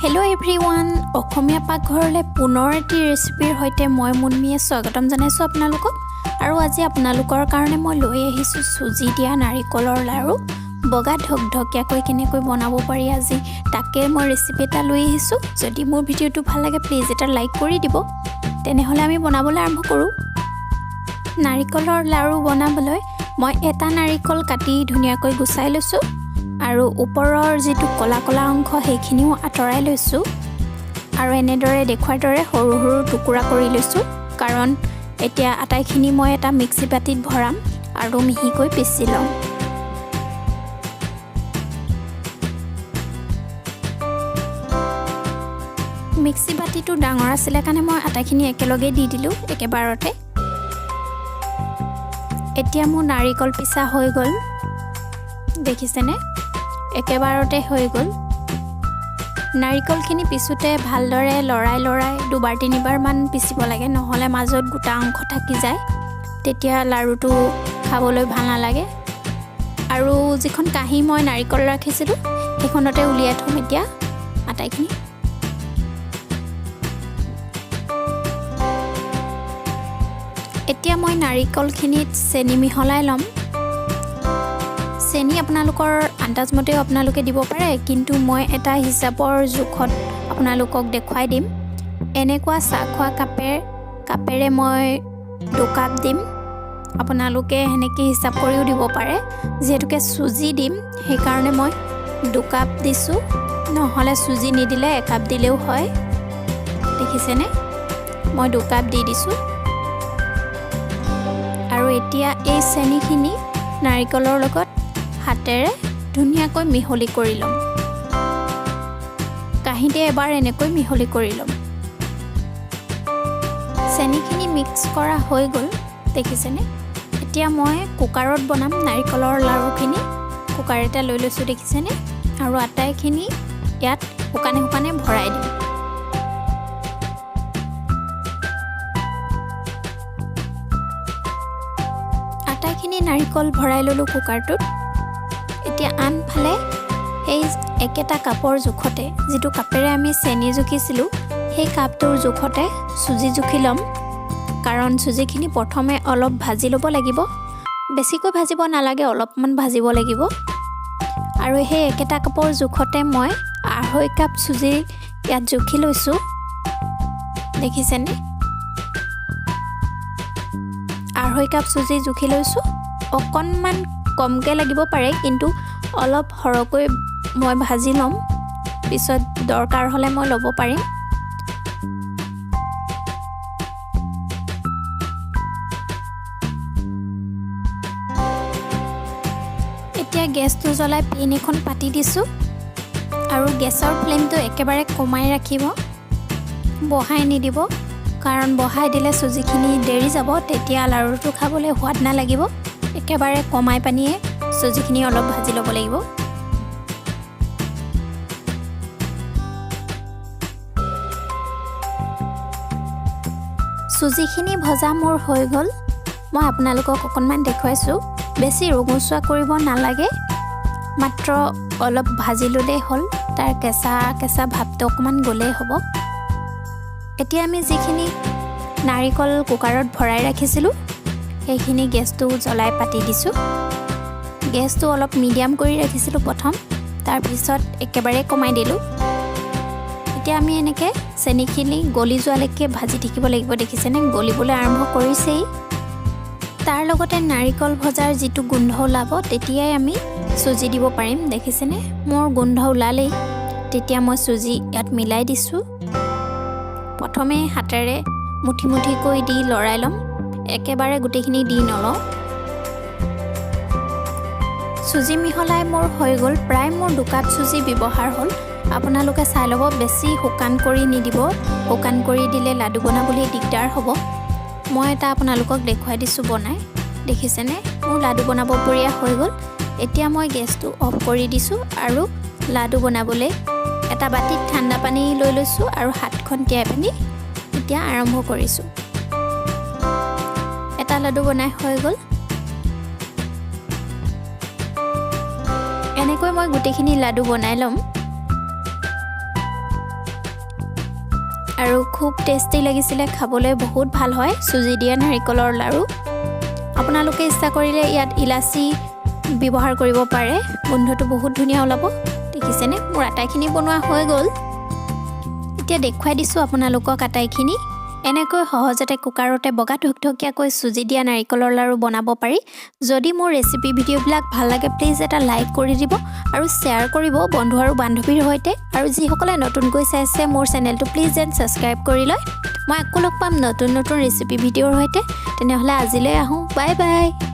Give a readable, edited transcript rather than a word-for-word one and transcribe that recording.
Hello' everyone, অসমীয়া পাকঘৰলৈ পুনৰ এটি ৰেচিপিৰ সৈতে মই মুনমিয়ে স্বাগতম জনাইছোঁ আপোনালোকক। আৰু আজি আপোনালোকৰ কাৰণে মই লৈ আহিছোঁ চুজি দিয়া নাৰিকলৰ লাড়ু। বগা ঢকঢকীয়াকৈ কেনেকৈ বনাব পাৰি আজি তাকে মই ৰেচিপি এটা লৈ আহিছোঁ। যদি মোৰ ভিডিঅ'টো ভাল লাগে প্লিজ এটা লাইক কৰি দিব। তেনেহ'লে আমি বনাবলৈ আৰম্ভ কৰোঁ। নাৰিকলৰ লাড়ু বনাবলৈ মই এটা নাৰিকল কাটি ধুনীয়াকৈ গুচাই লৈছোঁ আৰু ওপৰৰ যিটো ক'লা ক'লা অংশ সেইখিনিও আঁতৰাই লৈছোঁ আৰু এনেদৰে দেখুৱাৰ দৰে সৰু সৰু টুকুৰা কৰি লৈছোঁ, কাৰণ এতিয়া আটাইখিনি মই এটা মিক্সি বাটিত ভৰাম আৰু মিহিকৈ পিচি ল'ম। মিক্সি বাটিটো ডাঙৰ আছিলে কাৰণে মই আটাইখিনি একেলগে দি দিলোঁ একেবাৰতে। এতিয়া মোৰ নাৰিকল পিচা হৈ গ'ল, দেখিছেনে? একেবাৰতে হৈ গ'ল। নাৰিকলখিনি পিছোঁতে ভালদৰে লৰাই লৰাই দুবাৰ তিনিবাৰমান পিচিব লাগে, নহ'লে মাজত গোটা অংশ থাকি যায়, তেতিয়া লাড়ুটো খাবলৈ ভাল নালাগে। আৰু যিখন কাঁহী মই নাৰিকল ৰাখিছিলোঁ সেইখনতে উলিয়াই থ'ম এতিয়া আটাইখিনি। এতিয়া মই নাৰিকলখিনিত চেনি মিহলাই ল'ম। চেনি আপোনালোকৰ আন্দাজমতেও আপোনালোকে দিব পাৰে, কিন্তু মই এটা হিচাপৰ জোখত আপোনালোকক দেখুৱাই দিম। এনেকুৱা চাহ খোৱা কাপেৰে মই 2 কাপ দিম, আপোনালোকে সেনেকৈ হিচাপ কৰিও দিব পাৰে। যিহেতুকে চুজি দিম সেইকাৰণে মই 2 কাপ দিছোঁ, নহ'লে চুজি নিদিলে 1 কাপ দিলেও হয়। দেখিছেনে? মই 2 কাপ দি দিছোঁ। আৰু এতিয়া এই চেনিখিনি নাৰিকলৰ লগত হাতেৰে ধুনীয়াকৈ মিহলি কৰি ল'ম। কাঁহীতে এবাৰ এনেকৈ মিহলি কৰি ল'ম। চেনিখিনি মিক্স কৰা হৈ গ'ল, দেখিছেনে? এতিয়া মই কুকাৰত বনাম নাৰিকলৰ লাড়ুখিনি। কুকাৰ এটা লৈ লৈছোঁ, দেখিছেনে? আৰু আটাইখিনি ইয়াত শুকানে শুকানে ভৰাই দিম। আটাইখিনি নাৰিকল ভৰাই ল'লোঁ কুকাৰটোত। এতিয়া আনফালে সেই একেটা কাপৰ জোখতে, যিটো কাপেৰে আমি চেনি জুখিছিলোঁ, সেই কাপটোৰ জোখতে চুজি জুখি ল'ম। কাৰণ চুজিখিনি প্ৰথমে অলপ ভাজি ল'ব লাগিব, বেছিকৈ ভাজিব নালাগে, অলপমান ভাজিব লাগিব। আৰু সেই একেটা কাপৰ জোখতে মই 2.5 কাপ চুজি ইয়াত জুখি লৈছোঁ, দেখিছেনে? 2.5 কাপ চুজি জুখি লৈছোঁ। অকণমান কমকৈ লাগিব পাৰে, কিন্তু অলপ সৰহকৈ মই ভাজি ল'ম, পিছত দৰকাৰ হ'লে মই ল'ব পাৰিম। এতিয়া গেছটো জ্বলাই পেন এখন পাতি দিছোঁ আৰু গেছৰ ফ্লেমটো একেবাৰে কমাই ৰাখিব, বঢ়াই নিদিব, কাৰণ বঢ়াই দিলে চুজিখিনি দেৰি যাব, তেতিয়া লাড়ুটো খাবলৈ সোৱাদ নালাগিব। একেবাৰে কমাই পানীয়ে চুজিখিনি অলপ ভাজি ল'ব লাগিব। চুজিখিনি ভজা মোৰ হৈ গ'ল। মই আপোনালোকক অকণমান দেখুৱাইছোঁ, বেছি ৰঙচুৱা কৰিব নালাগে, মাত্ৰ অলপ ভাজি ল'লেই হ'ল, তাৰ কেঁচা কেঁচা ভাৱটো অকণমান গ'লেই হ'ব। এতিয়া আমি যিখিনি নাৰিকল কুকাৰত ভৰাই ৰাখিছিলোঁ সেইখিনি গেছটো জ্বলাই পাতি দিছোঁ। গেছটো অলপ মিডিয়াম কৰি ৰাখিছিলোঁ প্ৰথম, তাৰপিছত একেবাৰে কমাই দিলোঁ। এতিয়া আমি এনেকৈ চেনিখিনি গলি যোৱালৈকে ভাজি থাকিব লাগিব, দেখিছেনে? গলিবলৈ আৰম্ভ কৰিছেই। তাৰ লগতে নাৰিকল ভজাৰ যিটো গোন্ধ ওলাব তেতিয়াই আমি চুজি দিব পাৰিম, দেখিছেনে? মোৰ গোন্ধ ওলালেই, তেতিয়া মই চুজি ইয়াত মিলাই দিছোঁ। প্ৰথমে হাতেৰে মুঠি মুঠিকৈ দি লৰাই ল'ম, একেবাৰে গোটেইখিনি দি নলওঁ। চুজি মিহলাই মোৰ হৈ গ'ল। প্ৰায় মোৰ 2 কাপ চুজি ব্যৱহাৰ হ'ল। আপোনালোকে চাই ল'ব, বেছি শুকান কৰি নিদিব, শুকান কৰি দিলে লাডু বনাবলৈ দিগদাৰ হ'ব। মই এটা আপোনালোকক দেখুৱাই দিছোঁ বনাই, দেখিছেনে? মোৰ লাডু বনাব বঢ়িয়া হৈ গ'ল। এতিয়া মই গেছটো অফ কৰি দিছোঁ আৰু লাডু বনাবলৈ এটা বাটিত ঠাণ্ডা পানী লৈ লৈছোঁ আৰু হাতখন তিয়াই পানি এতিয়া আৰম্ভ কৰিছোঁ। এটা লাডু বনাই হৈ গ'ল। এনেকৈ মই গোটেইখিনি লাডু বনাই ল'ম। আৰু খুব টেষ্টি লাগিছিলে খাবলৈ, বহুত ভাল হয় চুজি দিয়া নাৰিকলৰ লাড়ু। আপোনালোকে ইচ্ছা কৰিলে ইয়াত ইলাচি ব্যৱহাৰ কৰিব পাৰে, গোন্ধটো বহুত ধুনীয়া ওলাব। দেখিছেনে, মোৰ আটাইখিনি বনোৱা হৈ গ'ল। এতিয়া দেখুৱাই দিছোঁ আপোনালোকক আটাইখিনি। এনেকৈ সহজতে কুকাৰতে বগা ধকধকীয়াকৈ চুজি দিয়া নাৰিকলৰ লাড়ু বনাব পাৰি। যদি মোৰ ৰেচিপি ভিডিঅ'বিলাক ভাল লাগে, প্লিজ এটা লাইক কৰি দিব আৰু শ্বেয়াৰ কৰিব বন্ধু আৰু বান্ধৱীৰ সৈতে। আৰু যিসকলে নতুনকৈ চাইছে মোৰ চেনেলটো, প্লিজ যেন ছাবস্ক্ৰাইব কৰি লয়। মই আকৌ লগ পাম নতুন নতুন ৰেচিপি ভিডিঅ'ৰ সৈতে। তেনেহ'লে আজিলৈ আহোঁ, বাই বাই।